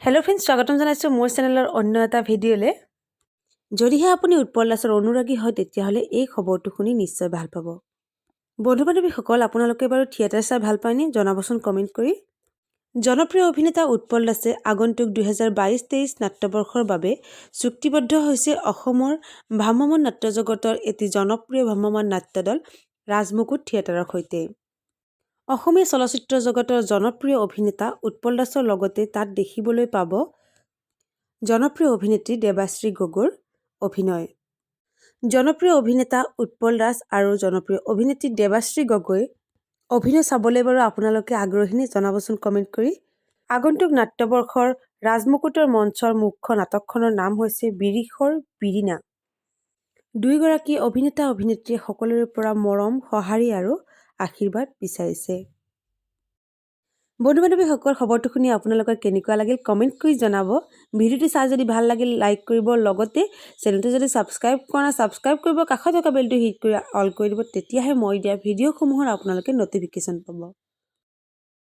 Hello' friends, স্বাগতম জনাইছোঁ মোৰ চেনেলৰ অন্য এটা ভিডিঅ'লৈ। যদিহে আপুনি উৎপল দাসৰ অনুৰাগী হয়, তেতিয়াহ'লে এই খবৰটো শুনি নিশ্চয় ভাল পাব। বন্ধু বান্ধৱীসকল, আপোনালোকে বাৰু থিয়েটাৰ চাই ভাল পায়নে? জনাবচোন কমেণ্ট কৰি। জনপ্ৰিয় অভিনেতা উৎপল দাসে আগন্তুক 2022-23 নাট্যবৰ্ষৰ বাবে চুক্তিবদ্ধ হৈছে অসমৰ ভ্ৰাম্যমাণ নাট্যজগতৰ এটি জনপ্ৰিয় ভ্ৰাম্যমাণ নাট্যদল ৰাজমুকুট থিয়েটাৰৰ সৈতে। অসমীয়া চলচ্চিত্ৰ জগতৰ জনপ্ৰিয় অভিনেতা উৎপল দাসৰ লগতে তাত দেখিবলৈ পাব জনপ্ৰিয় অভিনেত্ৰী দেৱাশ্ৰী গগৈৰ অভিনয়। জনপ্ৰিয় অভিনেতা উৎপল দাস আৰু জনপ্ৰিয় অভিনেত্ৰী দেৱাশ্ৰী গগৈ অভিনয় চাবলৈ বাৰু আপোনালোকে আগ্ৰহীনে? জনাবচোন কমেণ্ট কৰি। আগন্তুক নাট্যবৰ্ষৰ ৰাজমুকুটৰ মঞ্চৰ মুখ্য নাটকখনৰ নাম হৈছে বিৰিখৰ বিৰিণা। দুয়োগৰাকী অভিনেতা অভিনেত্ৰীয়ে সকলোৰে পৰা মৰম, সঁহাৰি আৰু আশীৰ্বাদ বিচাৰিছে। বন্ধু বান্ধৱীসকল, খবৰটো শুনি আপোনালোকৰ কেনেকুৱা লাগিল কমেণ্ট কৰি জনাব। ভিডিঅ'টো চাই যদি ভাল লাগিল, লাইক কৰিব। লগতে চেনেলটো যদি ছাবস্ক্ৰাইব কৰা নাই, ছাবস্ক্ৰাইব কৰিব। কাষত থকা বেলটো হিট কৰি অল কৰি দিব, তেতিয়াহে মই দিয়া ভিডিঅ'সমূহৰ আপোনালোকে ন'টিফিকেশ্যন পাব।